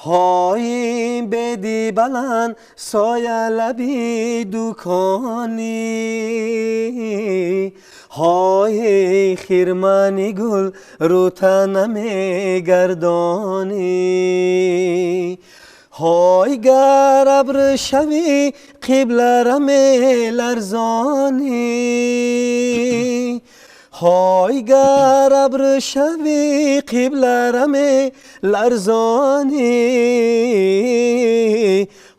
Ҳой беди баланд соя лаби дуконӣ, ҳой хирмани гул рута намегардонӣ, ҳой гар абр шавӣ қиблара меларзонӣ, ҳой гар абр шавӣ қиблара меларзонӣ,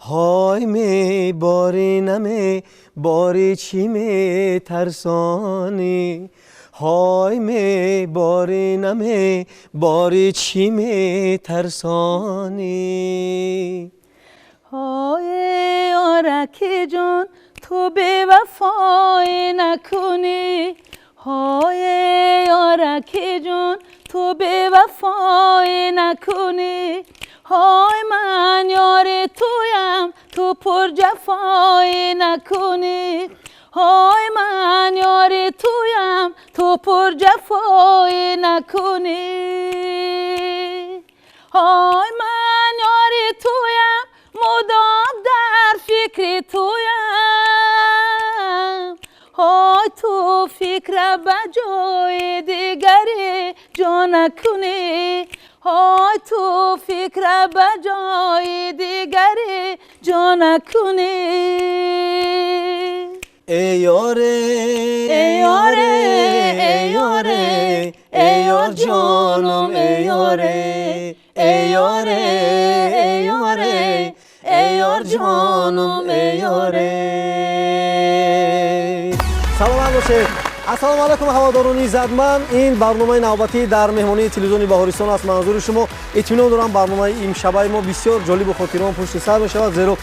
ҳой меборӣ намеборӣ чӣ метарсонӣ, ҳой меборӣ намеборӣ чӣ метарсонӣ. Ҳой ёраки ҷон ту бевафоӣ накунӣ, ҳой ёраки ҷон ту бевафоӣ накунӣ, ҳой ман ёри туям ту пурҷафоӣ накунӣ, ҳой ман ёри туям ту пурҷафоӣ накунӣ, ҳой ман ёри туям мудом дар фикри туям, ҳой ту фикра ба ҷои дигаре ҷо накунӣ, ҳой ту фикра ба ҷои дигаре ҷо накунӣ. Эй ёре, эй ёре, эй ёре, эй ёр ҷонам, эй ёре, эй ёре, эй ёре, эй ёр ҷонам, эй ёре. Саломат бошед. Ассалому алайкум ҳаводорони иззатманд. Ин барномаи навбатӣ дар меҳмонии телевизиони Баҳористон аст. Манзури шумо итминон дорам барномаи имшабаи мо бисёр ҷолибу хотирон пушти сар мешавад, зеро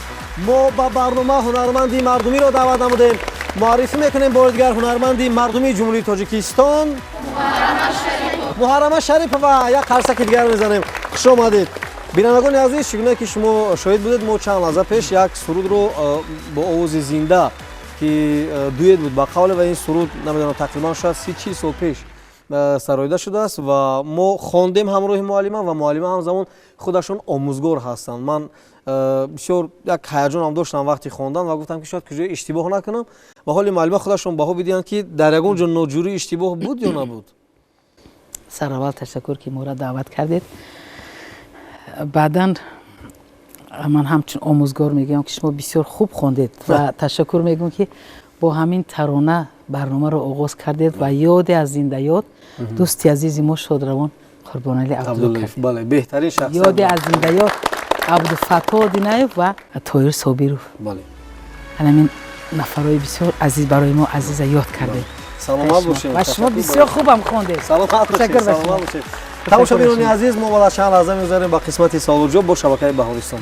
мо ба барнома ҳунарманди мардумиро даъват намудем. Муаррифӣ мекунем бори дигар ҳунарманди мардумии Ҷумҳурии Тоҷикистон Муҳаррама Шарипова. Як қарсаки дигар мезанем. Хуш омадед. Бинандагони азиз, чӣ гуна ки шумо шоҳид будед, мо чанд лаҳза пеш як сурудро бо овози зинда ки дуэт буд ба қавле, ва ин суруд намедонам тақрибан шояд 30-40 сол пеш сароида шудааст ва мо хондем ҳамроҳи муаллима ва муаллима ҳамзамон худашон омӯзгор ҳастанд. Ман бисёр як ҳаяҷонам доштам вақти хондан ва гуфтам ки шояд куҷое иштибоҳ накунам ва ҳоли муаллима худашон баҳо бидиҳанд ки дар ягон ҷо ноҷурӣ иштибоҳ буд ё набуд. Сараввал ташаккур ки моро даъват кардед. Баъдан ман ҳамчун омӯзгор мегӯям ки шумо бисёр хуб хондед ва ташаккур мегӯям ки бо ҳамин тарона барномаро оғоз кардед ва ёде аз зиндаёд дӯсти азизи мо шодравон Қурбоналӣ Абдуллоев кардед. Бале, беҳтарин шахс. Ёде аз зиндаёд Абдуфаттоҳ Одинаев ва Тоҳир Собиров. Бале. Ҳамин нафарҳои бисёр азиз барои мо азиза ёд кардед. Саломат бошед. Ва шумо бисёр хубам хондед. Саломат бошед. Саломат бошед. Тамошобинони азиз, мо баъд аз чанд лаҳза мегузарем ба қисмати саволу ҷавоб бо шабакаи Баҳористон.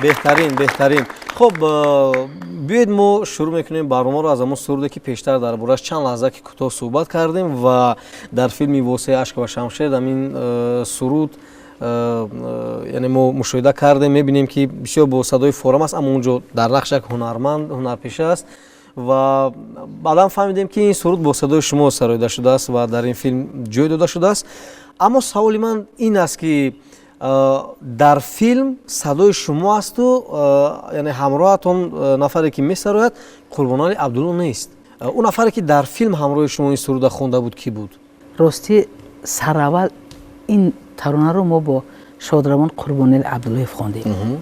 Беҳтарин, беҳтарин. Хуб, биёед мо шурӯъ мекунем барномаро аз ҳамон суруде ки пештар дар борааш чанд лаҳза ки кӯтоҳ суҳбат кардем ва дар филми Восеи ашк ва шамшер ҳамин суруд яъне мо мушоҳида кардем, мебинем ки бисёр бо садои форам аст, аммо он ҷо дар нақш як ҳунарманд ҳунарпеша аст ва баъдан фаҳмидем ки ин суруд бо садои шумо сароида шудааст ва дар ин филм ҷой дода шудааст. Аммо саволи ман ин аст ки дар филм садои шумо асту яъне ҳамроҳатон нафаре ки месарояд Қурбоналӣ Абдулло нест. Ӯ нафаре ки дар филм ҳамроҳи шумо ин суруда хонда буд кӣ буд? Ростӣ сараввал ин таронаро мо бо шодравон Қурбоналӣ Абдуллоев хондем.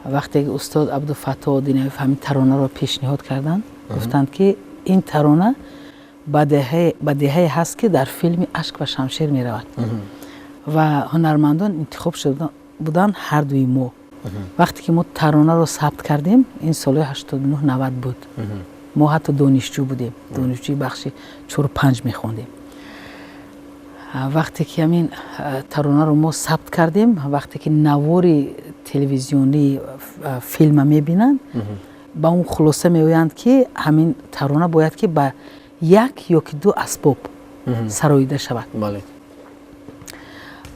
Вақте ки устод Абдуфаттоҳ Одинаев ҳамин таронаро пешниҳод карданд, гуфтанд ки ин тарона ба деҳае ҳаст ки дар филми Ашк ва шамшер меравад ва ҳунармандон интихоб шуда буданд ҳардуи мо. Вақте ки мо таронаро сабт кардем, ин солҳои 89-90 буд. Мо ҳатто донишҷӯ будем, донишҷӯи бахши 4-5 мехондем. Вақте ки ҳамин таронаро мо сабт кардем, вақте ки навори телевизионии филма мебинанд, ба он хулоса меоянд ки ҳамин тарона бояд ки ба як ё ки ду асбоб сароида шавад.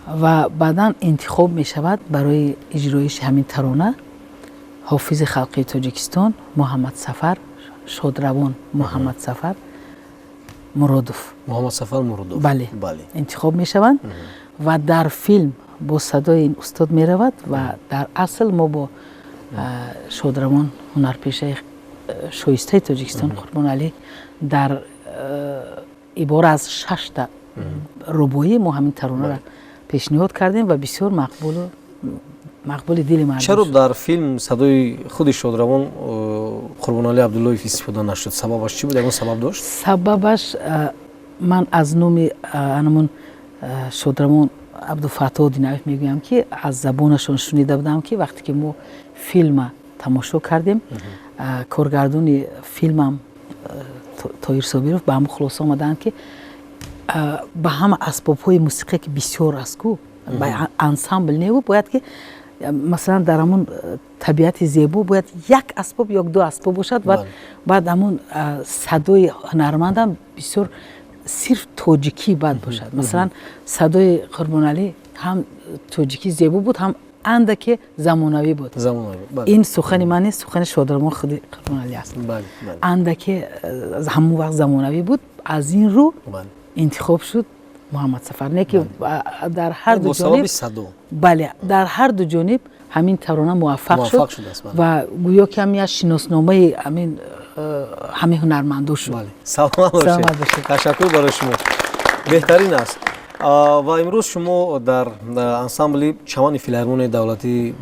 Ва баъдан интихоб мешавад барои иҷроиши ҳамин тарона ҳофизи халқии Тоҷикистон Муҳаммадсафар шодравон Муҳаммадсафар Муродов. Муҳаммадсафар Муродов. Бале, интихоб мешаванд ва дар филм бо садои ин устод меравад ва дар асл мо бо шодравон, ҳунарпешаи шоистаи Тоҷикистон Қурбоналӣ, дар ибора аз шашта рубоӣ мо ҳамин таронаро пешниҳод кардем ва бисёр мақбулу мақбули дили мардум. Чаро дар филм садои худи шодравон Қурбоналӣ Абдуллоев истифода нашуд? Сабабаш чӣ буд? Ягон сабаб дошт? Сабабаш, ман аз номи анамун шодравон Абдуфаттоҳ Динаев мегӯям, ки аз забонашон шунида будам, ки вақте ки мо филма тамошо кардем, коргардони филмам Тоҳир Собиров ба ҳамон хулоса омаданд, ки ба ҳама асбобҳои мусиқие, ки бисёр аст ку, ба ансамбл неву, бояд ки масалан дар ҳамон табиати зебо бояд як асбоб ё ду асбоб бошад. Баъд ҳамон садои ҳунармандам бисёр сирф тоҷикӣ бад бошад. Масалан, садои Қурбоналӣ ҳам тоҷикӣ зебо буд, ҳам андаке замонавӣ буд. Ин сухани ман нест, сухани шодравон худи Қурбоналӣ аст. Андаке ҳамон вақт замонавӣ буд, аз ин рӯ интихоб шуд Муҳаммадсафар. Не ки дар ҳар ду ҷониб, бале, дар ҳар ду ҷониб ҳамин тарона муваффақ шуд ва гӯё ки ҳам як шиносномаи ҳамин ҳамин ҳунармандо шуд. Саломат бошед, ташаккур барои шумо, беҳтарин аст. Ва имрӯз шумо дар ансамбли Чамани Филармонияи давлатии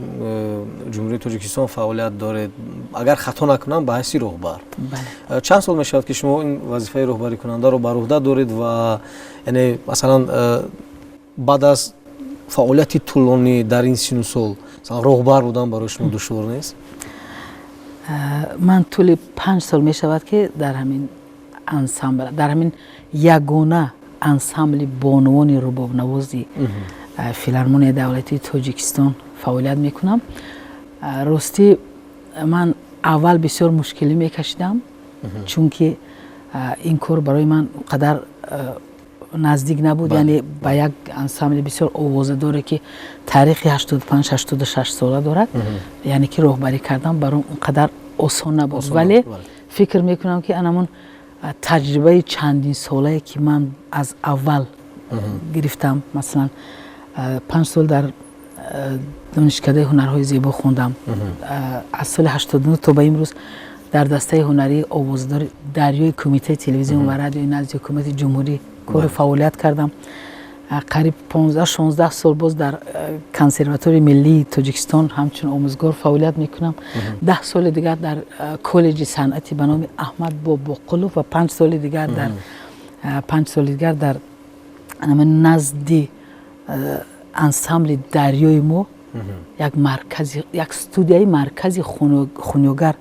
Ҷумҳурии Тоҷикистон фаъолият доред, агар хато накунам, ба ҳайси роҳбар. Чанд сол мешавад, ки шумо ин вазифаи роҳбарикунандаро бар уҳда доред? Ва яъне, масалан, баъд аз фаъолияти тӯлонӣ дар ин сину сол роҳбар будан барои шумо душвор нест? Ман тӯли 5 сол мешавад, ки дар ҳамин ансамбл, дар ҳамин ягона ансамбли бонувони рубобнавози Филармонияи давлатии Тоҷикистон фаъолият мекунам. Ростӣ, ман аввал бисёр мушкилӣ мекашидам, чунки ин кор барои ман қадар наздик набуд, яъне ба як ансамбли бисёр овозадоре, ки таърихи 85-86 сола дорад, яъне ки роҳбарӣ кардан баром он қадар осон набуд. Вале фикр мекунам, ки анамон таҷрибаи чандинсолае, ки ман аз аввал гирифтам, масалан, 5 сол дар Донишкадаи ҳунарҳои зебо хондам, аз соли 89 то ба имрӯз дар дастаи ҳунарии овоздори Дарёи Кумитаи телевизион ва радиои назди Ҳукумати Ҷумҳурӣ кору фаъолият кардам, қариб 15-16 сол боз дар Консерваторияи миллии Тоҷикистон ҳамчун омӯзгор фаъолият мекунам, 10 соли дигар дар Коллеҷи санъати ба номи Аҳмад Бобоқулов ва 5 соли дигар дар назди ансамбли Дарёи мо як маркази, як студияи маркази хунёгар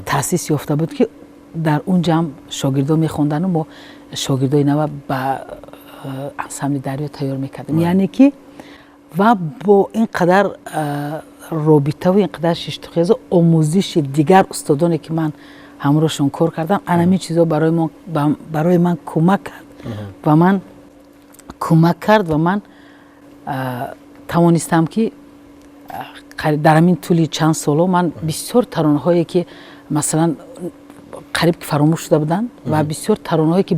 таъсис ёфта буд, ки дар он ҷамъ шогирдо мехондану мо шогирдои нава ба ансамбли Дарё тайёр мекардем. Яъне ки ва бо ин қадар робитаву ин қадар шиштухезу омӯзиши дигар устодоне, ки ман ҳамроҳшон кор кардам, анамин чизо барои ман кӯмак кард ва ман кӯмак кард ва ман тавонистам, ки дар ҳамин тӯли чанд соло ман бисёр таронаҳое, ки масалан қариб ки фаромӯш шуда буданд, ва бисёр таронаҳое, ки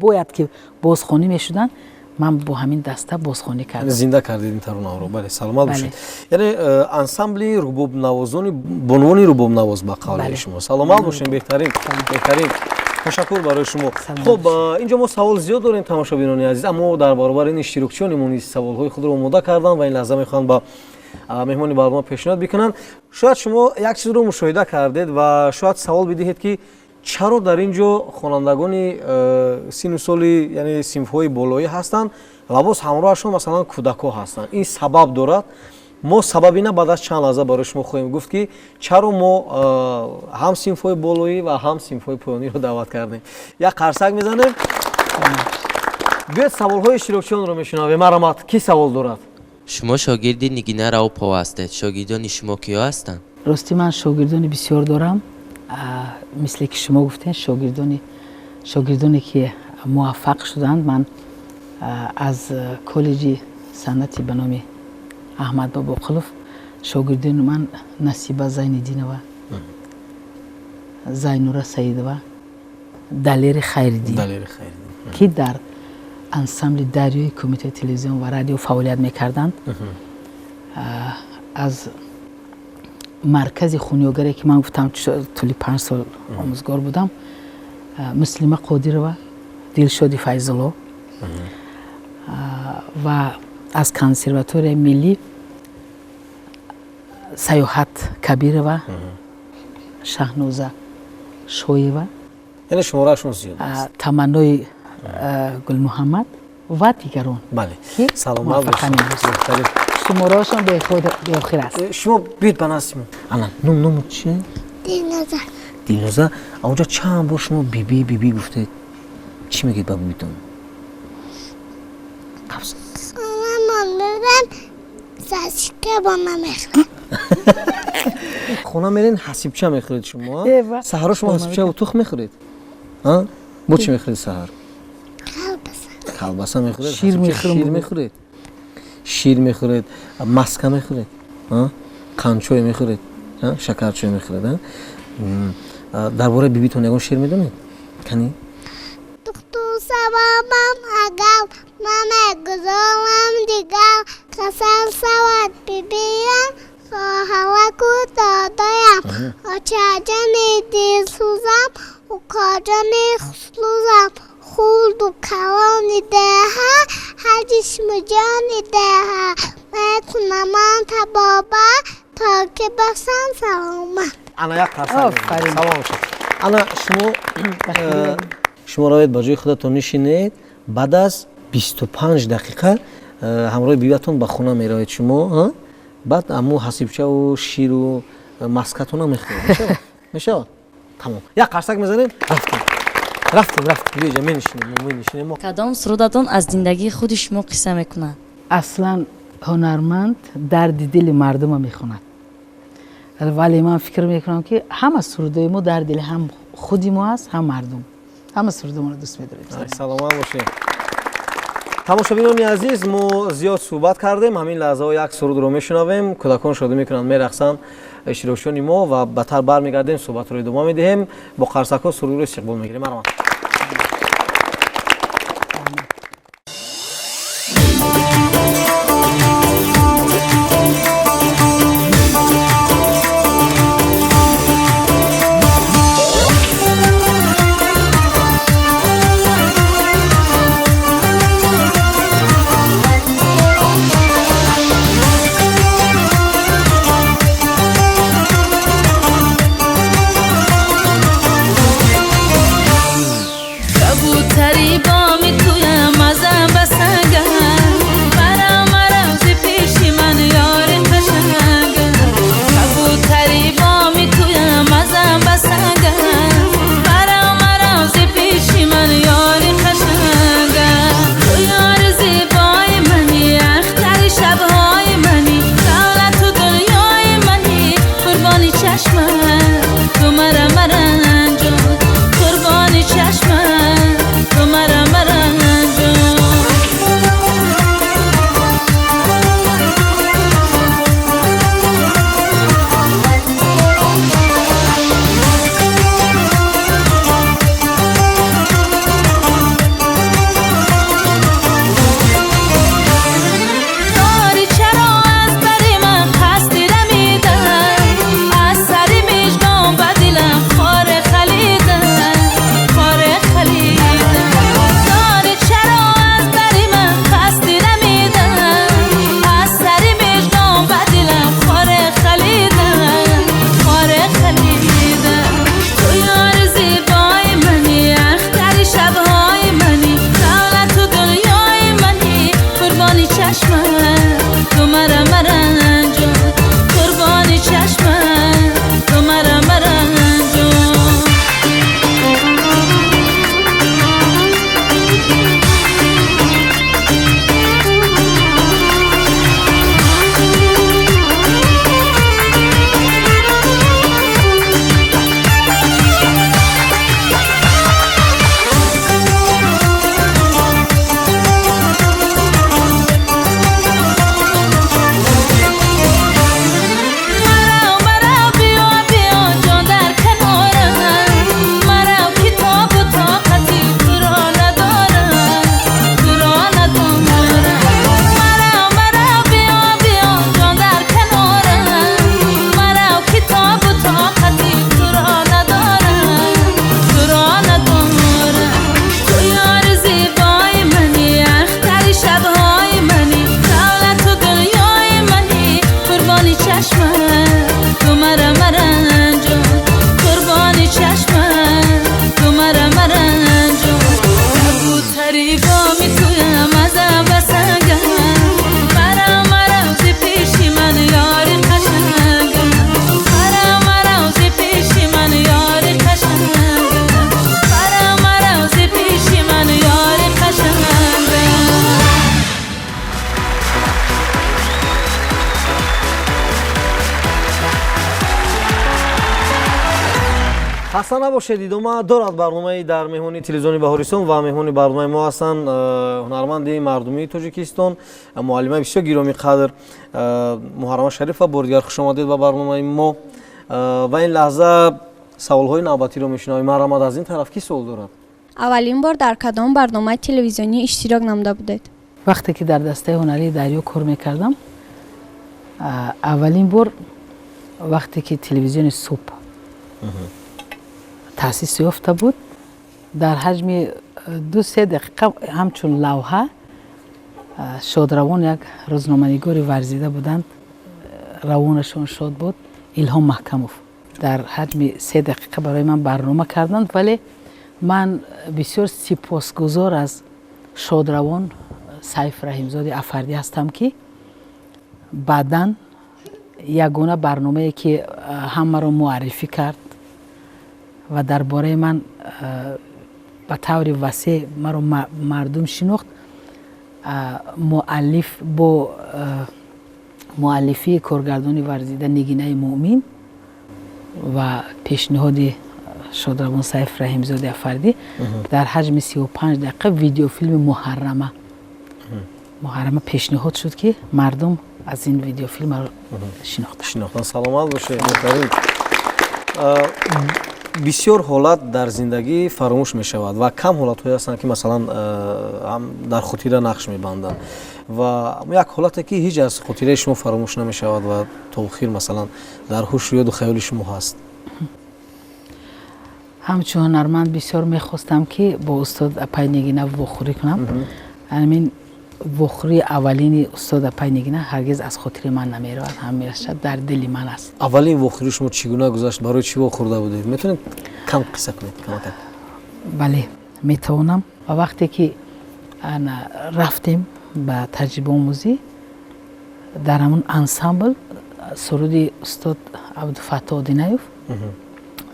бояд ки бозхонӣ мешуданд, ман бо ҳамин даста бозхонӣ кардам. Зинда кардед ин таронаҳоро, бале, саломат бошед. Яъне ансамбли рубобнавозони бонувони рубобнавоз, ба қавли шумо. Саломат бошед, беҳтарин, беҳтарин, ташаккур барои шумо. Хуб, инҷо мо савол зиёд дорем, тамошобинони азиз, аммо дар баробари ин иштирокчиёни мо низ саволҳои худро омода карданд ва ин лаҳза мехоҳанд ба меҳмони барнома пешниҳод бикунанд. Шояд шумо як чизро мушоҳида кардед ва шояд савол бидиҳед, ки чаро дар ин ҷо хонандагони сину соли, яъне синфҳои болоӣ ҳастанд ва боз ҳамроҳашон, масалан, кӯдакҳо ҳастанд. Ин сабаб дорад. Мо сабаби ина баъд аз чанд лаҳза барои шумо хоҳем гуфт, ки чаро мо ҳам синфҳои болоӣ ва ҳам синфҳои поёниро даъват кардем. Як қарсак мезанем. Биёед, саволҳои иштирокчиёнро мешунавем. Марҳамат, кӣ савол дорад? Шумо шогирди Нигина Раупова ҳастед. Шогирдони шумо киё ҳастанд? Ростӣ, ман шогирдони бисёр дорам. Мисле ки шумо гуфтем, шогирдоне, ки муваффақ шуданд, ман аз Коллеҷи санъати ба номи Аҳмад Бобоқулов шогирдони ман Насиба Зайниддинова, Зайнура Саидова, Далери Хайриддин. Ки дар ансамбли Дарёи Кумитаи телевизион ва радио фаъолият мекарданд, аз маркази хунёгаре, ки ман гуфтам, тӯли 5 сол омӯзгор будам, Муслима Қодирова, Дилшоди Файзулло ва аз Консерваторияи миллӣ Саёҳат Кабирова, Шаҳноза Шоева. Яъне шумораашон зиёд аст. Таманнои Гулмуҳаммад ва дигарон. Бале. Ки саломат бошед. Шумораашон беохир аст. Шумо биёед ба назди мо. Ана, ному чи? Дилноза. Дилноза, онҷо чанд бор шумо биби, биби гуфтед. Чӣ мегӯед ба бибитон? Хонамон мебарам, сасика бо намехӯрам. Хона мерен, ҳасибча мехӯред шумо? Саҳаро шумо ҳасибчаву тухм мехӯред? Бо чӣ мехӯред саҳар? Колбаса. Колбаса мехӯред? Шир мехӯрам. Шир мехӯред, шир мехӯред, маска мехӯред, қандчой мехӯред, шакарчой мехӯред. Дар бораи бибитон ягон шеър медонед? Кани. Духтур савобам, агар намегузорам дигар, касал шавад бибиям, хоҳараку додоям, очаҷони дилсӯзам, укоҷони хушлӯзам, хурду калони деҳа, ҳаҷи шумоҷони деҳа, мекунаман табоба, то ки бошам саломат. Ана, як қарсак. Салом бошад. Ана, шумо, шумо равед, ба ҷои худатон нишинед. Баъд аз 25 дақиқа ҳамроҳи бибиатон ба хона меравед шумо. Баъд аму ҳасибчаву ширу маскатона мехӯред. Мешавад? Тамом, як қарсак мезанем. Рафтем, рафтем, рафтем. Биёҷа, менишинем, менишинем мо. Кадом сурудатон аз зиндагии худи шумо қисса мекунад? Аслан ҳунарманд дарди дили мардума мехонад, вале ман фикр мекунам, ки ҳама сурудои мо дар дили ҳам худи мо аст, ҳам мардум. Ҳама сурудомонро дӯст медорем. Саломат бошед. Тамошобинони азиз, мо зиёд суҳбат кардем. Ҳамин лаҳзаҳо як сурудро мешунавем. Кӯдакон шодӣ мекунанд, мерақсанд иштирокчиёни мо, ва баъдтар бармегардем, суҳбатро идома медиҳем. Бо қарсакҳо сурудро истиқбол мегирем. Марҳамат. Хаста набошед, идома дорад барномаи дар меҳмонии телевизиони Баҳористон ва меҳмони барномаи мо ҳастанд ҳунарманди мардумии Тоҷикистон, муаллимаи бисёр гиромӣ қадр Муҳаррама Шарифова. Бори дигар хуш омадед ба барномаи мо ва ин лаҳза саволҳои навбатиро мешунавем. Марҳамат, аз ин тараф кӣ суол дорад? Аввалин бор дар кадом барномаи телевизионӣ иштирок намуда будед? Вақте ки дар дастаи ҳунарии Дарё кор мекардам, аввалин бор вақте ки телевизиони Субҳ таъсис ёфта буд, дар ҳаҷми 2-3 дақиқа ҳамчун лавҳа шодравон як рӯзноманигори варзида буданд, равонашон шод буд, Илҳом Маҳкамов, дар ҳаҷми 3 дақиқа барои ман барнома карданд. Вале ман бисёр сипосгузор аз шодравон Сайф Раҳимзоди Афардӣ ҳастам, ки баъдан ягона барномае ки ҳамаро муаррифӣ кард ва дар бораи ман ба таври васеъ маро мардум шинохт, муаллиф бо муаллифии коргардони варзида Нигинаи Муъмин ва пешниҳоди шодравон Сайф Раҳимзоди Афардӣ дар ҳаҷми 35 дақиқа видеофилми Муҳаррама пешниҳод шуд, ки мардум аз ин видеофилм маро шинохтанд. Шинохтан. Саломат бошед, беҳтарин. Бисёр ҳолат дар зиндагӣ фаромӯш мешавад ва кам ҳолатҳое ҳастанд, ки масалан дар хотира нақш мебанданд. Ва як ҳолате, ки ҳеҷ аз хотираи шумо фаромӯш намешавад ва то охир масалан дар ҳушу ёду хаёли шумо ҳаст. Ҳамчун ҳунарманд бисёр мехостам, ки бо устод апай Нигина вохӯрӣ кунам. Ҳамин вохӯрии аввалини устод апай Нигина ҳаргиз аз хотири ман намеравад, ҳамеша дар дили ман аст. Аввалин вохӯрии шумо чӣ гуна гузашт? Барои чӣ вохӯрда будед? Метавонед кам қисса кунед, камакак? Бале, метавонам. Ва вақте ки ана рафтем ба таҷрибаомӯзӣ, дар ҳамон ансамбл суруди устод Абдуфаттоҳ Одинаев,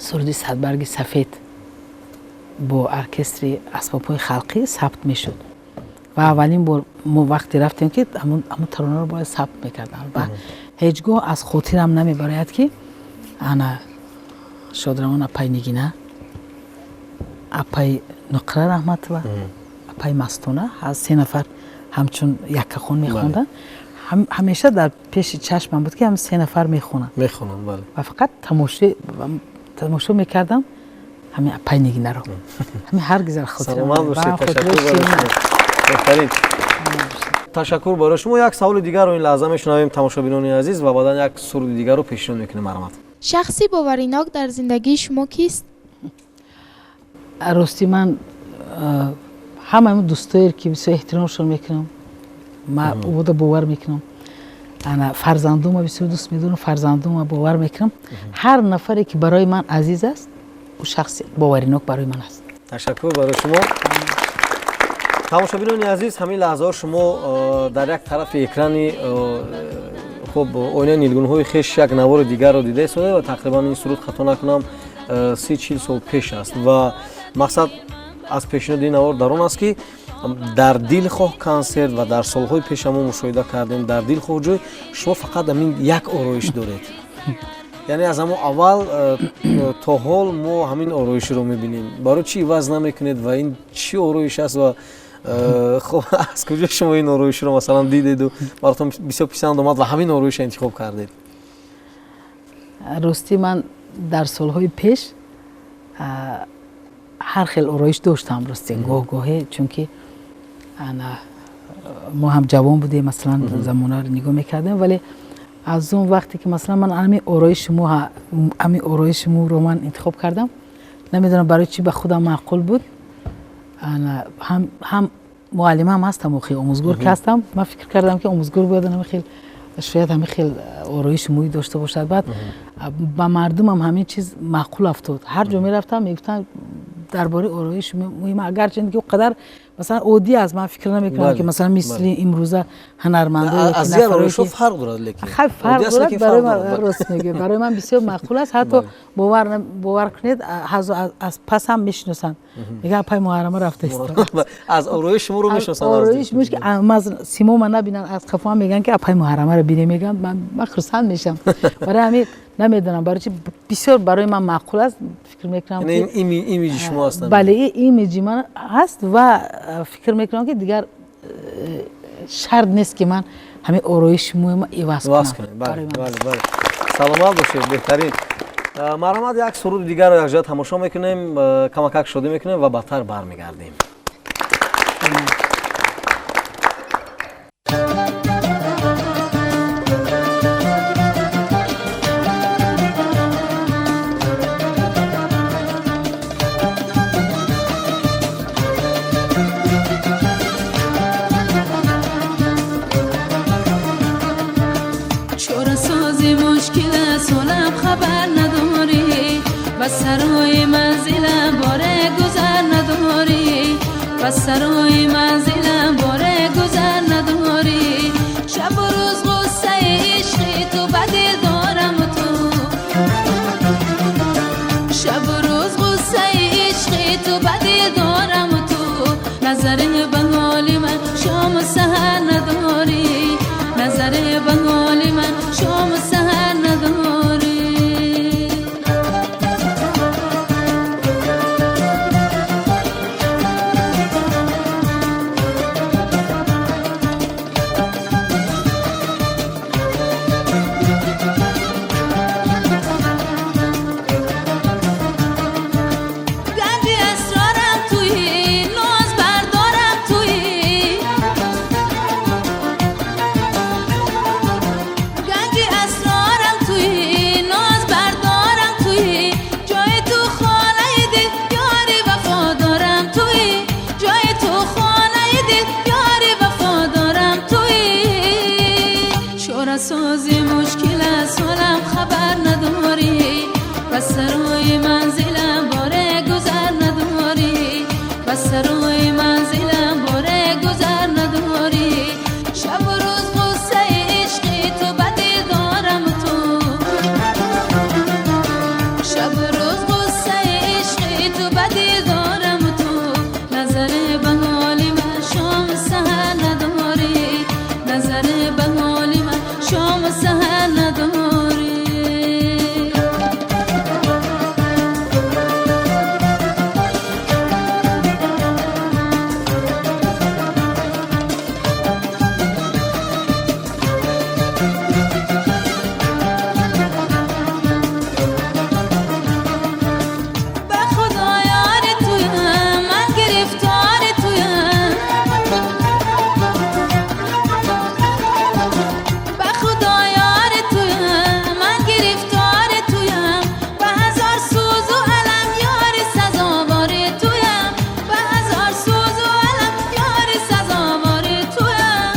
суруди «Садбарги сафед» бо оркестри асбобҳои халқӣ сабт мешуд. Ва аввалин бор мо вақте рафтем, ки ҳамон таронаро бояд сабт мекардам, ва ҳеҷ гоҳ аз хотирам намебарояд, ки ана шодравон апай Нигина, апай Нуқра Раҳматова, апай Мастона, се нафар ҳамчун яккахон мехонданд. Ҳамеша дар пеши чашмам буд, ки ҳам се нафар мехонанд. Мехонанд, бале. Ва фақат тамошо мекардам ҳамин апай Нигинаро. Ҳамин ҳаргиз дар хотирам Саломат бошед, ташаккур барои шумо, беҳтарин, ташаккур барои шумо. Як саволи дигарро ин лаҳза мешунавем, тамошобинони азиз, ва баъдан як суруди дигарро пешниҳод мекунем. Марҳамат. Шахси боваринок дар зиндагии шумо кист? Рости, ман ҳамаи дӯстое, ки бисёр эҳтиромшон мекунам, ма уда бовар мекунам. Ана фарзандума бисёр дӯст медорам, фарзандума бовар мекунам. Ҳар нафаре, ки барои ман азиз аст, ӯ шахси боваринок барои ман аст. Ташаккур барои шумо. Тамошобинони азиз, ҳамин лаҳзаҳо шумо дар як тарафи экрани хуб оинаи нилгунҳои хеш як навори дигарро дида истодаед ва тақрибан ин суруд, хато накунам, 30-40 сол пеш аст. Ва мақсад аз пешниҳоди ин навор дар он аст, ки дар дилхоҳ консерт ва дар солҳои пеша мо мушоҳида кардем, дар дилхоҳ ҷой шумо фақат ҳамин як ороиш доред, яъне аз ҳамон аввал то ҳол мо ҳамин ороишро мебинем. Барои чӣ иваз намекунед ва ин чӣ ороиш аст ва хуб, аз куҷо шумо ин ороишро масалан дидеду баротон бисёр писанд омад ва ҳамин ороишро интихоб кардед? Ростӣ, ман дар солҳои пеш ҳар хел ороиш доштам, рости, гоҳ-гоҳе, чунки ана мо ҳам ҷавон будем, масалан, замонаро нигоҳ мекардем. Вале аз он вақте ки масалан ман ҳамин ороиши мӯро ман интихоб кардам, намедонам барои чӣ, ба худам маъқул буд. Ҳам муаллимам ҳастам, охи омӯзгор ки ҳастам, ман фикр кардам, ки омӯзгор бояд ҳамин хел, шояд ҳамин хел ороиши мӯй дошта бошад. Баъд ба мардумам ҳамин чиз маъқул афтод. Ҳар ҷо мерафтам, мегуфтанд дар бораи ороиши мӯи ман, агарчи ки он қадар масалан оддӣ аст, ман фикр намекунам, ки масалан мисли имрӯза ҳунармандо Аз дигар ороишҳо фарқ дорад, лекин Хай, фарқ дорад. Барои ман, рост мегӯед, барои ман бисёр маъқул аст. Ҳатто бовар кунед, аз пас ҳам мешиносанд, мегӯянд: «Апай Муҳаррама рафта истода». Аз ороиш шуморо мешиносанд. Ороиш муш ки симома набинанд, аз қафоам мегӯянд, ки апай Муҳаррамаро бине, мегӯянд. Ман хурсанд мешавам барои ҳамин. Намедонам барои чи, бисёр барои ман маъқул аст. Фикр мекунам, ки имиҷи шумо ҳастанд. Бале, имиҷи ман ҳаст ва фикр мекунам, ки дигар шарт нест, ки ман ҳамин ороиши мӯйма иваз кунам. Бале, саломат бошед, беҳтарин. Марҳамат, як суруди дигарро якҷоя тамошо мекунем, камакак шодӣ мекунем ва баъдтар бармегардем. سرای منزلم باره گذر نداری، و سرای منزلم باره گذر نداری. شب و روز غصه عشقی تو به دل دارم تو، شب و روز غصه عشقی تو به دل دارم تو. نظر به حال من شام و سحر نداری، نظر به حال من شام و سحر نداری. سازی مشکل است حالم خبر نداری، و سرای منزلم باره گذر نداری، و سرای منزلم باره گذر نداری. شب و روز غصه عشقی تو به دل دارم تو، شب و روز غصه عشقی تو به دل دارم تو. نظر به حال من شام سحر نداری، نظر به حال من شام سحر نداری. به خدا یار تویم، من گرفتار تویم، به خدا یار تویم، من گرفتار تویم. به هزار سوز و الم یار سزاوار تویم، به هزار سوز و الم یار سزاوار تویم.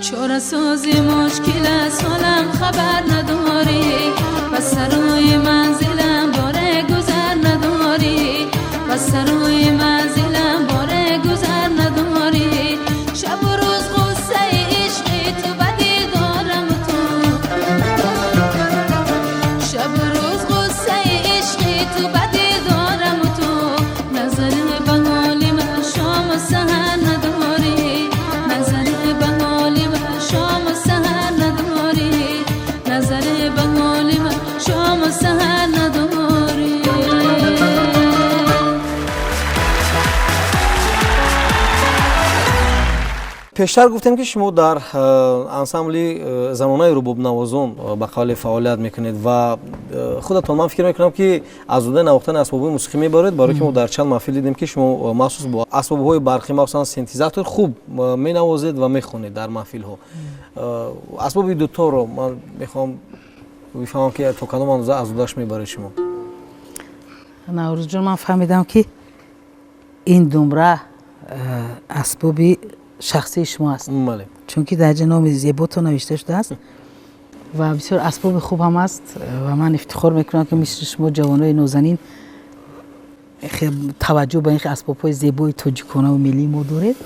چاره سازی مشکل است حالم خبر نداری، و سرای منزلم باره گذر نداری، و سرای منزلم باره گذر نداری. شب و روز غصه عشقی تو به دل دارم تو، شب و روز غصه عشقی تو به دل دارم تو. نظر به حال من شام و سحر نداری، نظر به حال من شام و سحر نداری، نظر به حال من شام و سحر نداری. Пештар гуфтем, ки шумо дар ансамбли занонаи рубобнавозон ба қавле фаъолият мекунед ва худатон, ман фикр мекунам, ки аз уҳдаи навохтани асбобҳои мусиқӣ мебаред, барое ки мо дар чанд маҳфил дидем, ки шумо махсус бо асбобҳои барқӣ, махсусан синтезатор, хуб менавозед ва мехонед дар маҳфилҳо. Асбоби дуторро ман мехоҳам бифаҳмам, ки то кадом андоза аз уҳдаш мебаред шумо. Наврӯзҷон, ман фаҳмидам, ки ин думра асбоби шахсии шумо аст, бале, чунки дар ҷа номи зеботон навишта шудааст ва бисёр асбоби хуб ҳам аст. Ва ман ифтихор мекунам, ки мисли шумо ҷавонои нозанин таваҷҷӯҳ ба ин асбобҳои зебои тоҷиконаву миллии мо доред.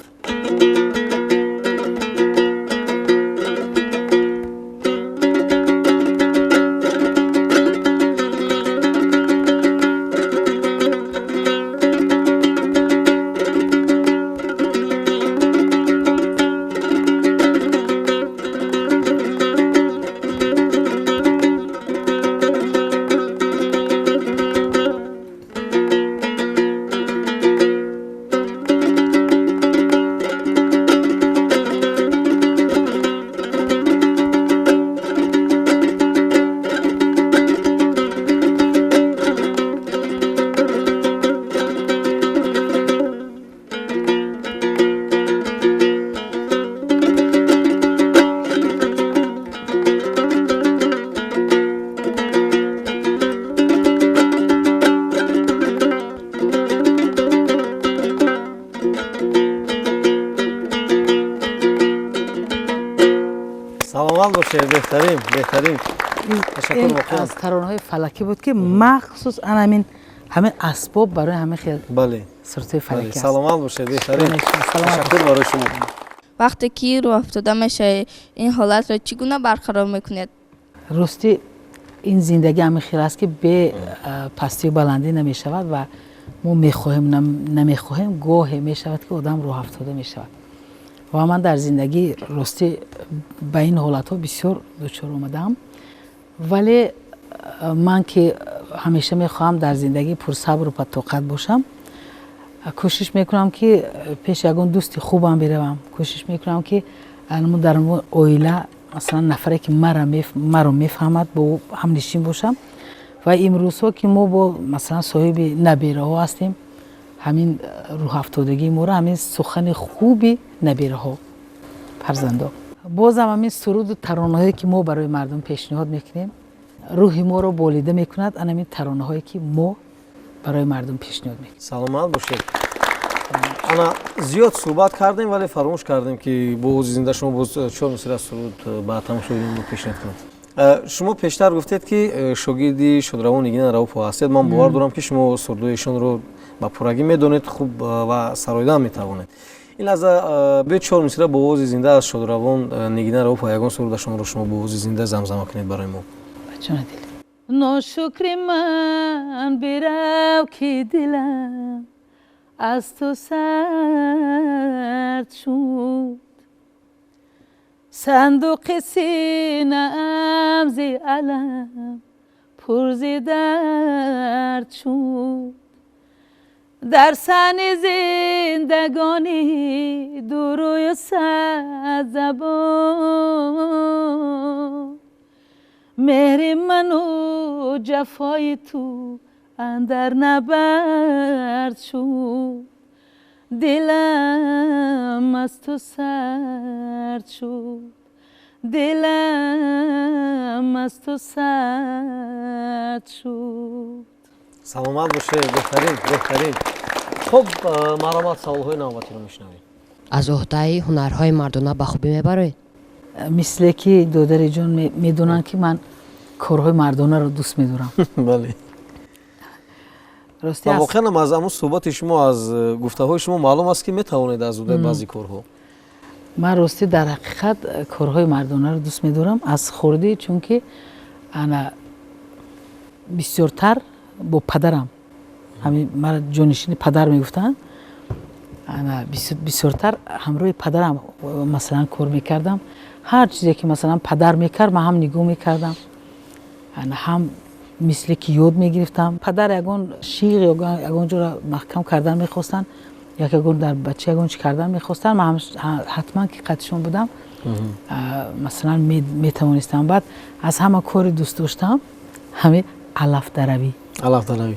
Саломат бошед, беҳтарин, беҳтарин, ташаккур. Ин воқеан аз таронаҳои фалакӣ буд, ки махсус ан ҳамин асбоб барои ҳамин хел сурудҳои фалакӣ аст. Саломат бошед, беҳтарин. Саломат. Ташаккур барои шумо. Вақте ки рӯҳафтода мешавед, ин ҳолатро чӣ гуна барқарор мекунед? Ростӣ, ин зиндагӣ ҳамин хел аст, ки бе пастию баландӣ намешавад ва мо мехоҳем, намехоҳем, гоҳе мешавад, ки одам рӯҳафтода мешавад. Ва ман дар зиндагӣ, ростӣ, ба ин ҳолатҳо бисёр дучор омадаам, вале ман ки ҳамеша мехоҳам дар зиндагӣ пурсабру пуртоқат бошам, кӯшиш мекунам, ки пеши ягон дӯсти хубам биравам, кӯшиш мекунам, ки дар оила, масалан, нафаре ки маро мефаҳмад, бо ӯ ҳамнишин бошам. Ва имрӯзҳо ки мо бо, масалан, соҳиби набераҳо ҳастем, ҳамин рӯҳафтодагии моро ҳамин сухани хуби набераҳо, фарзандо, бозам ҳамин суруду таронаҳое, ки мо барои мардум пешниҳод мекунем, рӯҳи моро болида мекунад. Ан ҳамин таронаҳое, ки мо барои мардум пешниҳод мекунем. Саломат бошед. Ана, зиёд суҳбат кардем, вале фаромӯш кардем, ки бо овози зинда шумо боз чор мисра суруд ба тамошобинон пешниҳод кунед. Шумо пештар гуфтед, ки шогирди шодравон Нигина Раупова ҳастед. Ман бовар дорам, ки шумо сурудҳои эшонро ба пуррагӣ медонед хуб ва сароида метавонед. Ин лаҳза биёед, чор мисра бо овози зинда аз шодравон Нигина Раупова ягон сурудашонро шумо бо овози зинда замзама кунед барои мо. Бачона дил, ношукри ман, бирав, ки дилам аз ту сард шуд, сандуқи синаам зи алам пур зи дард шуд. Дар саҳни зиндагонӣ дурӯю садзабон, меҳри ману ҷафои ту андар набард шуд, дилам аз ту сард шуд, дилам аз ту сард шуд. Саломат бошед, беҳтарин, беҳтарин. Хуб, марҳамат, саволҳои навбатиро мешунавем. Аз уҳдаи ҳунарҳои мардона ба хубӣ мебароед? Мисле ки додариҷон медонанд, ки ман корҳои мардонаро дӯст медорам. Бале, воқеан аз ҳамун суҳбати шумо, аз гуфтаҳои шумо маълум аст, ки метавонед аз уҳдаи баъзе корҳо. Ман, ростӣ, дар ҳақиқат корҳои мардонаро дӯст медорам аз хурдӣ, чунки ана бисёртар бо падарам, ҳамин мара ҷонишини падар мегуфтанд, ана бисёртар ҳамроҳи падарам, масалан, кор мекардам. Ҳар чизе ки, масалан, падар мекард, ман ҳам нигоҳ мекардам, ана ҳам мисле ки ёд мегирифтам. Падар ягон шиғ, ягон ҷоро маҳкам кардан мехостанд, як ягон дар бача ягон чи кардан мехостанд, ман ҳатман ки қатишон будам, масалан, метавонистам. Баъд аз ҳама кори дӯст доштам ҳамин алафдаравӣ. Алафдаравӣ.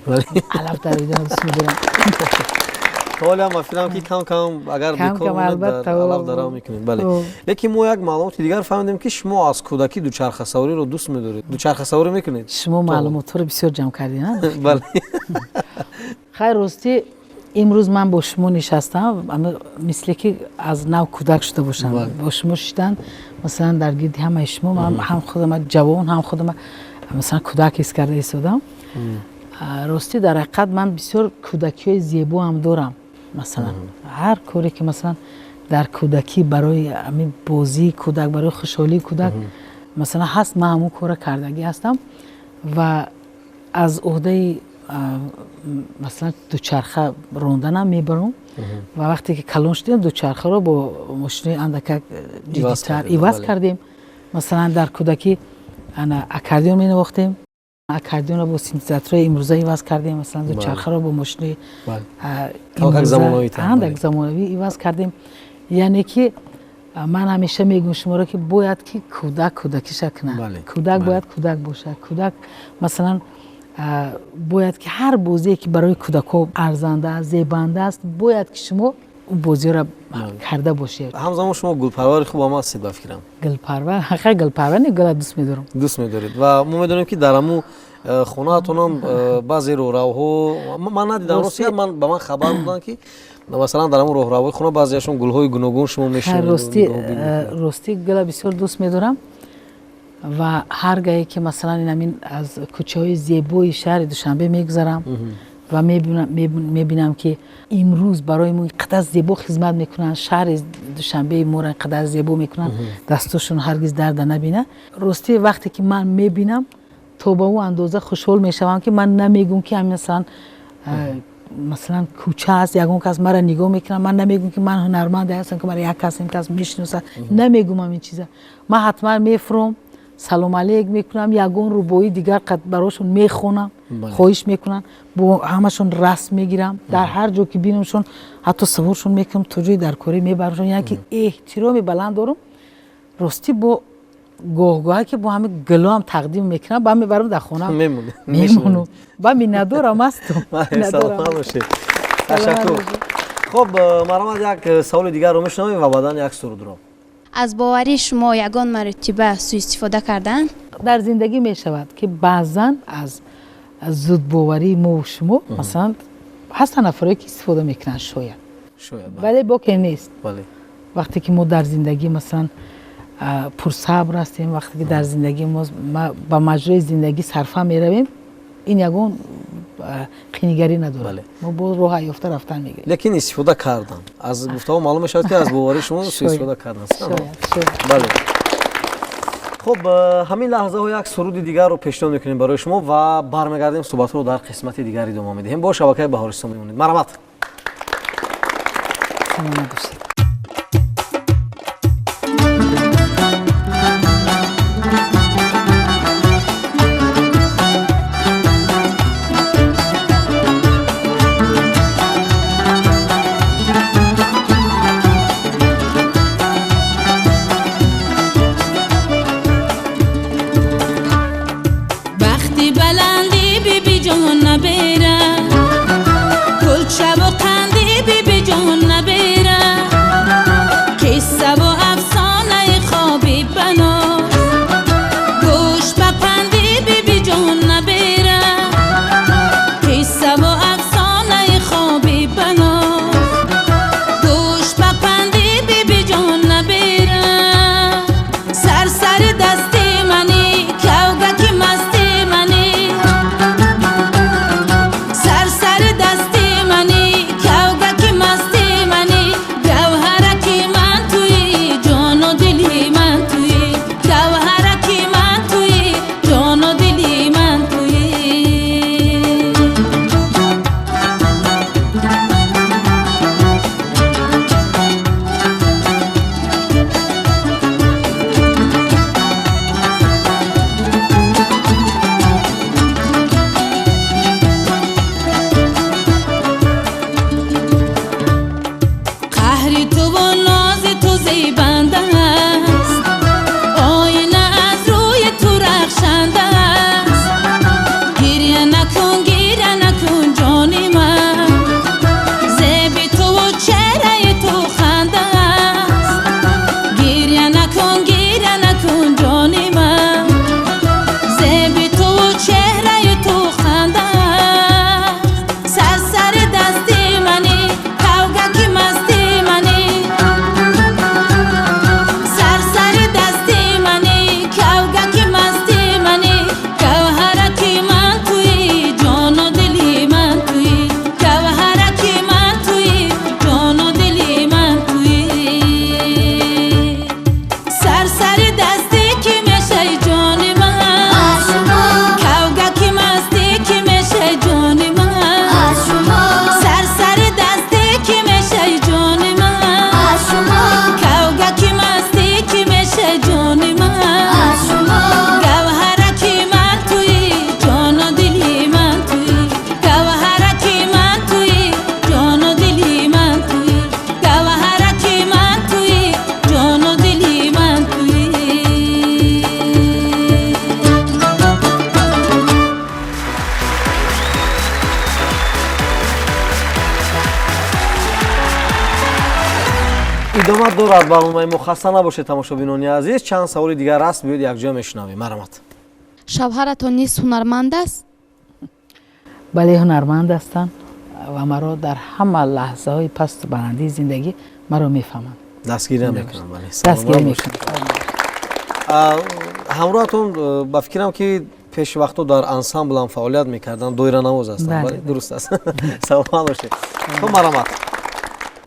Алафдаравиро дӯст медорам. Ҳоле ҳам ба фикрам, ки кам кам агар бекор алафдарав мекунед. Бале, лекин мо як маълумоти дигар фаҳмидем, ки шумо аз кӯдакӣ дучархасавориро дӯст медоред. Дучархасаворӣ мекунед? Шумо маълумотҳоро бисёр ҷамъ кардед. Бале. Хайр, ростӣ, имрӯз ман бо шумо нишастам, мисле ки аз нав кӯдак шуда бошам. Бо шумо шиштан, масалан, дар гирди ҳамаи шумо, ман ҳам худама ҷавон, ҳам худама, масалан, кӯдак ҳис карда истодам. Ростӣ, дар ҳақиқат ман бисёр кӯдакиҳои зебо ҳам дорам. Масалан, ҳар коре ки, масалан, дар кӯдакӣ барои ҳамин бозии кӯдак, барои хушҳолии кӯдак, масалан, ҳаст, ман ҳамон кора кардагӣ ҳастам. Ва аз уҳдаи, масалан, дучарха ронданам мебарам. Ва вақте ки калон шудем, дучархаро бо мошинои андакак ҷиддитар иваз кардем. Масалан, дар кӯдакӣ ана аккордеон менавохтем, аккордеонро бо синтезаторҳои имрӯза иваз кардем. Масалан, дучархаро бо мошинои замонавӣ иваз кардем. Яъне ки ман ҳамеша мегӯям шуморо, ки бояд ки кӯдак кӯдакиша кунад. Кӯдак бояд кӯдак бошад. Кӯдак, масалан, бояд ки ҳар бозие ки барои кӯдакҳо арзанда аст, зебанда аст, бояд ки шумо он бозиро карда бошед. Ҳамзамон шумо гулпарвари хуб ҳам ҳастед, ба фикрам. Гулпарвар, ҳақиқат гулпарвар не, гула дӯст медорам. Дӯст медоред. Ва мо медонем, ки дар ҳамун хонаатонам баъзе роҳравҳо, ман надидам, рости, ман ба ман хабар буданд, ки масалан, дар ҳамун роҳравҳои хона баъзеашон гулҳои гуногун шумо мешинед. Ростӣ, гула бисёр дӯст медорам. Ва ҳар гаҳе ки, масалан, инамин аз кӯчаҳои зебои шаҳри Душанбе мегузарам ва мебинам, ки имрӯз барои мо ин қадар зебо хизмат мекунанд, шаҳри Душанбеи моро ин қадар зебо мекунанд, дастошон ҳаргиз дарда набинад. Ростӣ, вақте ки ман мебинам, то ба ӯ андоза хушҳол мешавам, ки ман намегӯм, ки ҳамин масалан кӯча аст, ягон кас мара нигоҳ мекунад. Ман намегӯм, ки ман ҳунарманде ҳастам, ки мара як кас, ин кас мешиносад. Намегӯм ин чиза. Ман ҳатман мефуром, салом алейк мекунам, ягон рубоии дигар барошон мехонам, хоҳиш мекунанд, бо ҳамашон расм мегирам. Дар ҳар ҷо ки бинамшон, ҳатто саворшон мекунам, то ҷои дар корӣ мебарамшон. Яъне ки эҳтироми баланд дорам. Ростӣ, бо гоҳгоҳа ки бо ҳами гулоам тақдим мекунам, ба мебарам, дар хона мемонам ба миннатдорам ҳастам. Ташаккур. Хуб, марҳамат, як саволи дигарро мешунавем ва баъдан як сурудро. Аз боварии шумо ягон маротиба сӯистифода карданд? Дар зиндагӣ мешавад, ки баъзан аз зудбоварии мову шумо, масалан, ҳастанд нафарое, ки истифода мекунанд, шояд, вале боке нест. Вақте ки мо дар зиндагӣ, масалан, пурсабр ҳастем, вақте ки дар зиндагӣ мо ба маҷрои зиндагӣ сарфа меравем, ин ягон қинигарӣ надорад, мо бо роҳа ёфта рафтан мегирем. Лекин истифода кардан, аз гуфтаҳо маълум мешавад, ки аз боварии шумо суистифода кардан. Бале. Хуб, ҳамин лаҳзаҳо як суруди дигарро пешниҳод мекунем барои шумо ва бармегардем, суҳбатҳоро дар қисмати дигар идома медиҳем. Бо шабакаи Баҳористон мемонед. Марҳамат. Саломат бошед. Идома дорад барномаи мо. Хаста набошед, тамошобинони азиз. Чанд саволи дигар аст, биёед, якҷоя мешунавем. Марҳамат. Шавҳаратон низ ҳунарманд аст? Бале, ҳунарманд ҳастанд ва маро дар ҳама лаҳзаҳои пасту баландии зиндагӣ маро мефаҳманд. Дастгирӣ мекунанд, бале. Дастгирӣ мекунанд. Ҳамроҳатон ба фикрам, ки пеши вақтҳо дар ансамбл ҳам фаъолият мекарданд, доиранавоз ҳастанд. Бале, дуруст аст. Саломат бошед. Хуб, марҳамат.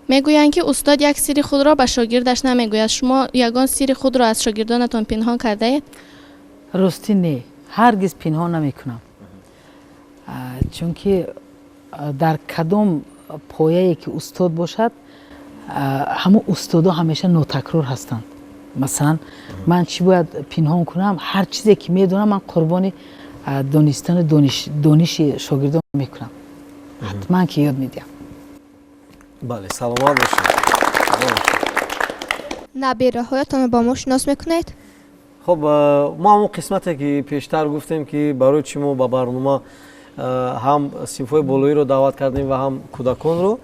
Мегӯянд, ки устод як сирри худро ба шогирдаш намегӯяд. Шумо ягон сирри худро аз шогирдонатон пинҳон кардаед? Ростӣ, не, ҳаргиз пинҳон намекунам, чунки дар кадом пояе ки устод бошад, ҳамон устодо ҳамеша нотакрор ҳастанд. Масалан, ман чӣ бояд пинҳон кунам? Ҳар чизе ки медонам, ман қурбони донистану дониши шогирдон мекунам, ҳатман ки ёд медиҳам. Бале, саломат бошед. Набираҳоятонро бо мо шинос мекунед? Хуб, мо ҳамон қисмате, ки пештар гуфтем, ки барои чӣ мо ба барнома ҳам синфҳои болоиро даъват кардем ва ҳам кӯдаконро,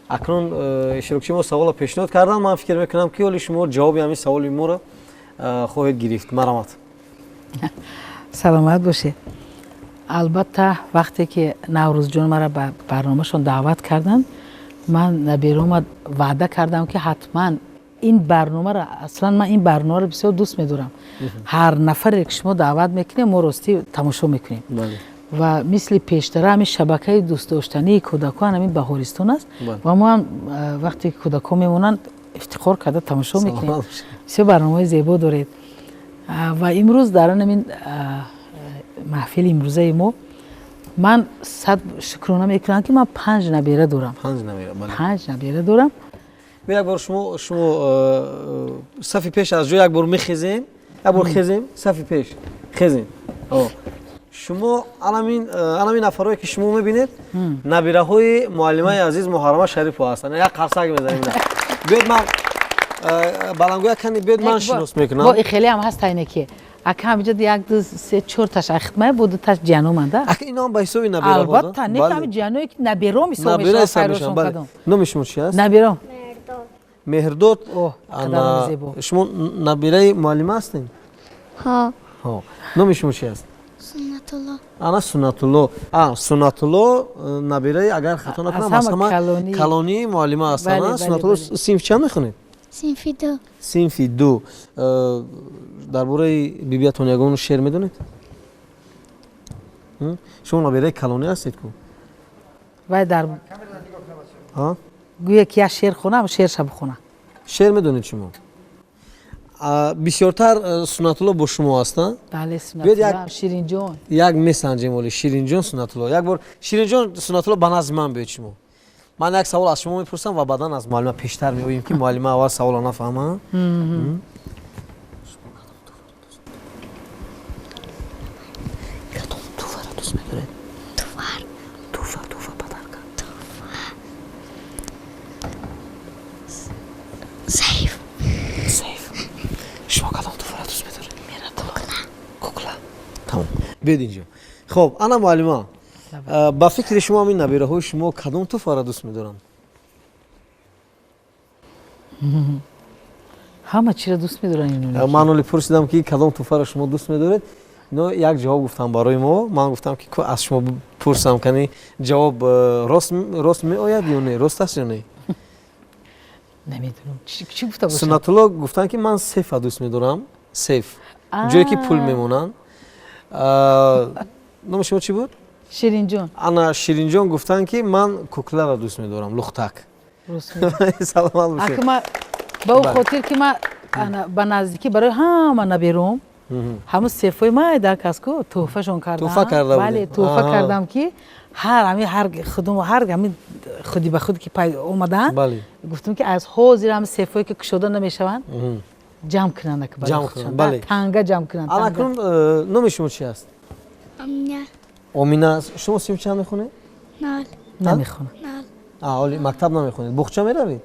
акнун иштирокчии мо саволро пешниҳод карданд. Ман фикр мекунам, ки ҳоли шумо ҷавоби ҳамин саволи моро хоҳед гирифт. Марҳамат. Саломат бошед. Албатта, вақте ки Наврӯзҷон маро ба барномашон даъват карданд, ман наберома ваъда кардам, ки ҳатман ин барномаро, аслан ман ин барномаро бисёр дӯст медорам, ҳар нафаре ки шумо даъват мекунем, мо ростӣ тамошо мекунем ва мисли пештара ҳамин шабакаи дӯстдоштании кӯдакон ҳамин Баҳористон аст ва мо ҳам вақте ки кӯдакон мемонанд, ифтихор карда тамошо мекунем. Бисёр барномаҳои зебо доред ва имрӯз дар ҳамин маҳфили имрӯзаи мо ман сад шукрона мекунам, ки ман панҷ набера дорам. Панҷ набера дорам. Як бор шумо сафи пеш аз ҷо як бор мехезем, як бор хезем, сафи пеш хезем. Шумо анамин нафарое, ки шумо мебинед, набираҳои муаллимаи азиз Муҳаррама Шарипова ҳастанд. Як қарсак мезанем. Биёед, ман балангӯя кани, биёед, ман шинос мекунам. Бо хеле ҳам ҳаст, айне ки ака ҳамиҷа як, ду, се, чорташ ахтмай бо дуташ ҷияноманда. Ака, ино ҳам ба ҳисоби набера? Албатта, не, ҳами ҷияное ки набером ҳисоб мешавад. Номи шумо чи аст? Набером. Меҳрдод. Шумо набираи муаллима ҳастем? Ҳо. Номи шумо чи аст? Суннатулло. Ана Суннатулло. Суннатулло набираи, агар хато накунам, аз ҳама калонии муаллима ҳастанд. Суннатулло, синф чанд мехонед? Синфи ду. Синфи ду. Дар бораи бибиятон ягон шеър медонед? Шумо набираи калонӣ ҳастед ку? Вай дар гӯя ки як шеър хонам, шеърша бихона. Шеър медонед шумо? Бисёртар Суннатулло бо шумо аст? Бале, Суннатулло, Ширинҷон. Як месанҷем оли Ширинҷон, Суннатулло. Як бор Ширинҷон, Суннатулло, ба назди ман биёед. Шумо, ман як савол аз шумо мепурсам ва баъдан аз муаллима. Пештар меоем, ки муаллима аввал саволро нафаҳма. Кадом туҳфаро дӯст медоред? Туфар. Туҳфа, туҳфа, подарка. Сейф. Сейф. Шумо кадом туҳфаро дӯст медоред? Кукла. Тамом, биёед инҷо. Хоб, ана муаллима, ба фикри шумо ҳамин набираҳои шумо кадом туҳфаро дӯст медоранд? Ҳама чиро дӯст медоранд ино. Ман оли пурсидам, ки кадом туҳфаро шумо дӯст медоред, ино як ҷавоб гуфтам барои мо. Ман гуфтам, ки аз шумо пурсам, кани ҷавоб рост меояд ё не, рост аст ё не. Намедонам, чӣ гуфта бошам. Суннатулло гуфтанд, ки ман сейфа дӯст медорам, сейф, ҷое ки пул мемонанд. Номи шумо чӣ буд? Ширинҷон. Ана Ширинҷон гуфтанд, ки ман кукларо дӯст медорам, лухтак. Саломат бошед. Ба ӯ хотир, ки ман ба наздикӣ барои ҳама набером ҳамун сейфҳои майда каску тӯҳфашон кардам. Тӯҳфа карда? Бале, тӯҳфа кардам, ки ҳар ҳами ҳар худум, ҳар ҳами худи ба худ ки омадаанд, гуфтам, ки аз ҳозир ҳами сейфҳое, ки кушода намешаванд, ҷамъ кунанд, танга ҷамъ кунанд. Акнун номи шумо чи аст? Омина. Омина, шумо синф чанд мехонед? Нол. Намехонад. Оли мактаб намехонед, буғча меравед?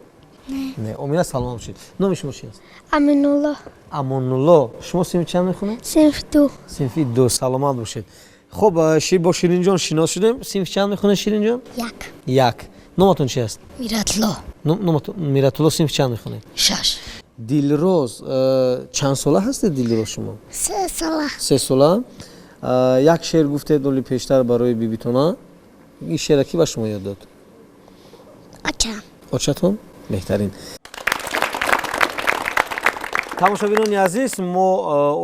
Не. Омина, саломат бошед. Номи шумо чи аст? Аминулло. Амонулло, шумо синфи чанд мехонед? Синфи ду. Синфи ду, саломат бошед. Хуб, бо Ширинҷон шинос шудем. Синфи чанд мехонед, Ширинҷон? Як. Як. Номатон чи аст? Миратулло. Миратулло, синфи чанд мехонед? Шаш. Дилроз, чанд сола ҳастед, Дилроз, шумо? 3 сола. 3 сола. Як шеър гуфтед оли пештар барои бибитона. Ин шеъра ки ба шумо ёд дод? Очам. Очатон, беҳтарин. Тамошобинони азиз, мо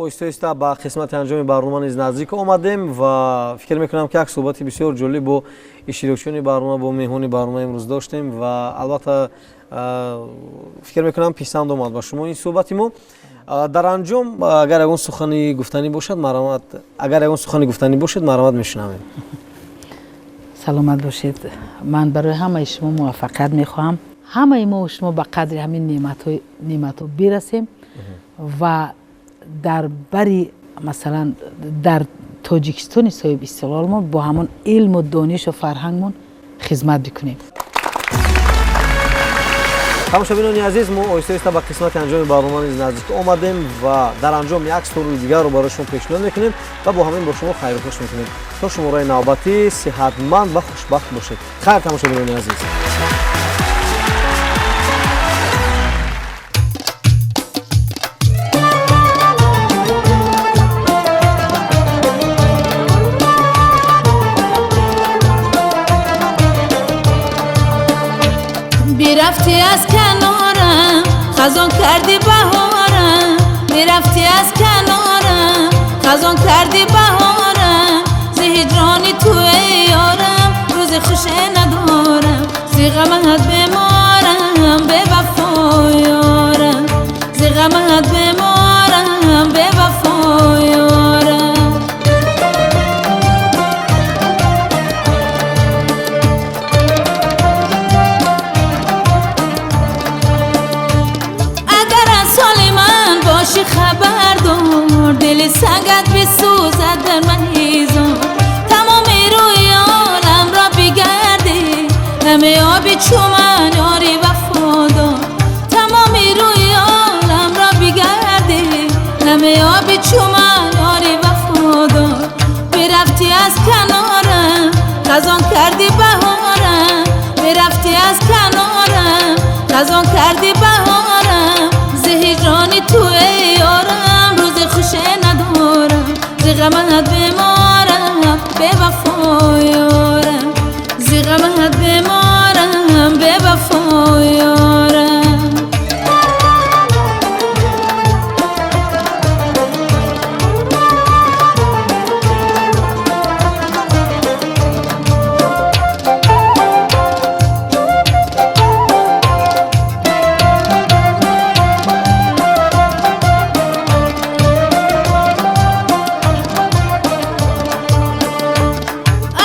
оҳиста оҳиста ба қисмати анҷоми барнома низ наздик омадем ва фикр мекунам, ки як суҳбати бисёр ҷолиб бо иштирокчиёни барнома, бо меҳмони барномаи имрӯз доштем ва албатта фикр мекунам, писанд омад ба шумо ин суҳбати мо. Дар анҷом, агар ягон сухани гуфтанӣ бошад, марҳамат, агар ягон сухани гуфтанӣ бошед, марҳамат, мешунавем. Саломат бошед. Ман барои ҳамаи шумо муваффақият мехоҳам. Ҳамаи мо шумо ба қадри ҳамин неъматҳо бирасем ва дар бари, масалан, дар Тоҷикистони соҳиби истиқлолмон бо ҳамон илму донишу фарҳангмон хизмат бикунем. Тамошобинони азиз, мо оҳиста оҳиста ба қисмати анҷоми барнома низ наздик омадем ва дар анҷом як суруди дигарро барои шумо пешниҳод мекунем ва бо ҳамин бо шумо хайрухуш мекунем. То шумораи навбатӣ сиҳатманд ва хушбахт бошед. Хайр, тамошобинони азиз. Бирафтӣ аз канорам, хазон кардӣ баҳорам. Бирафтӣ аз канорам, хазон кардӣ баҳорам. Зи ҳиҷрони ту, эй ёрам, рӯзи хуше надорам. Зи ғамат беморам, бевафо ёрам. Зи ғамат беморам, бевафо ёрам. Агар аз ҳоли ман бошӣ хабардор, дили сангат бисӯзад дар маҳизор. Тамоми рӯи оламро бигардӣ, намеёбӣ чу ман ёри вафодор. Тамоми рӯи оламро бигардӣ, намеёбӣ чу ман ёри вафодор. Бирафтӣ аз канорам, хазон кардӣ баҳорам. Бирафтӣ аз канорам, хазон кардӣ баҳорам. Зи ҳиҷрони ту, эй ёрам, рӯзи хуше надорам. Зи ғамат беморам, бевафо ёрам. Зи ғамат беморам, бевафо ёрам.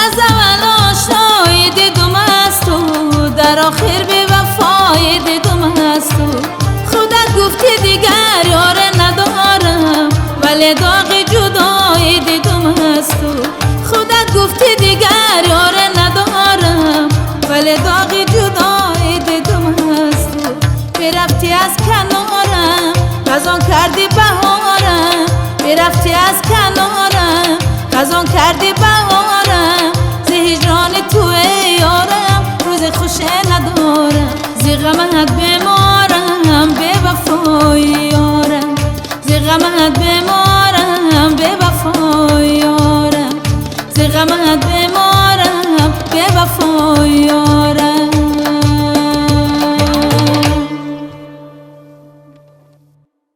Аз аввал ошноӣ дидум аз ту, дар охир бевафоӣ дидум аз ту. Худат гуфтӣ дигар ёре надорам, вале доғи ҷудоӣ дидум аз ту. Худат гуфтӣ дигар ёре надорам, вале доғи ҷудоӣ дидум аз ту. Бирафтӣ аз канорам, хазон кардӣ баҳорам. Бирафтӣ аз канорам, хазон кардӣ баҳорам. Зи ҳиҷрони ту, эй ёрам, рӯзи хуше надорам. Зи ғамат беморам, бевафои ёрам. Зи ғамат беморам, бевафои ёрам. Зи ғамат беморам, бевафои ёрам.